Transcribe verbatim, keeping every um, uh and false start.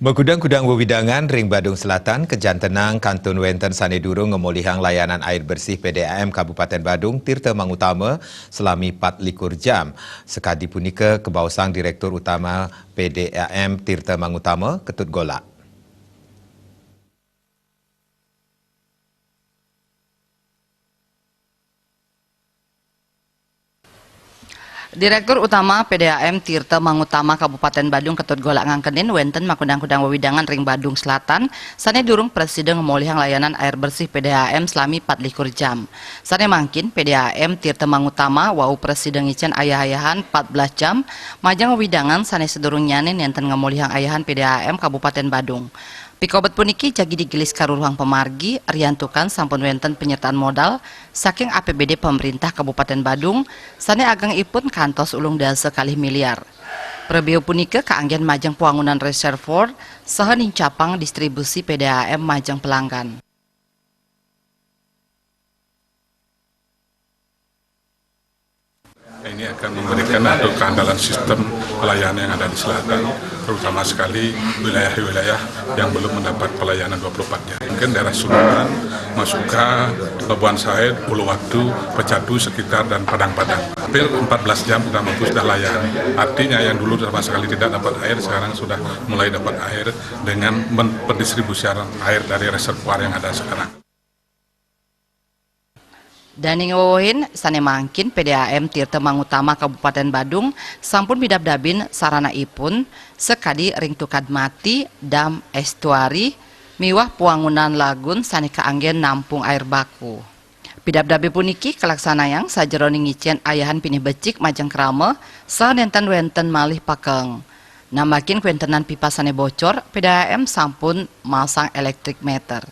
Makudang-kudang wewidangan ring Badung Selatan, kajantenang kantun wenten sane durung ngemolihang layanan air bersih P D A M Kabupaten Badung Tirta Mangutama selami pat likur jam. Sakadi punika kabaosang Direktur Utama P D A M Tirta Mangutama, Ketut Golak. Direktur Utama P D A M Tirta Mangutama Kabupaten Badung Ketut Golak ngangkenin wenten makudang-kudang wewidangan ring Badung Selatan sane durung prasida ngemolihang layanan air bersih P D A M selami pat likur jam. Sane mangkin P D A M Tirta Mangutama wau prasida ngicen ayah-ayahan pat belas jam majeng wewidangan sane sadurungnyanin nenten ngemolihang ayahan P D A M Kabupaten Badung. Pikobet puniki jagi digelis karuruhang pamargi, riantukan sampun wenten panyertaan modal saking A P B D Pemerintah Kabupaten Badung sane agengipun kantos ulung dasa kalih miliar. Prabew punika kaanggen majeng pwangunan reservoir saha nincapang distribusi P D A M majeng pelanggan. Ini akan memberikan untuk keandalan sistem pelayanan yang ada di selatan, terutama sekali wilayah-wilayah yang belum mendapat pelayanan dua puluh empat jam. Mungkin daerah Sudukan, Masuka, Labuan Said, Uluwatu, Pecatu sekitar, dan Padang-Padang. Hampir empat belas jam sudah mampu sudah layani. Artinya yang dulu sama sekali tidak dapat air, sekarang sudah mulai dapat air dengan men-, pendistribusian air dari reservoir yang ada sekarang. Daning wewehin sane mangkin, P D A M Tirta Mangutama Kabupaten Badung sampun midabdabin saranaipun sakadi ring tukad mati, dam, estuari, miwah pwangunan lagun sane kaanggen nampung air baku. Pidabdabe puniki kalaksanayang sajeroning ngicen ayahan pinih becik majeng krama saha nenten wenten malih pakeng. Nambakin kawentenan pipa sane bocor, P D A M sampun masang electric meter.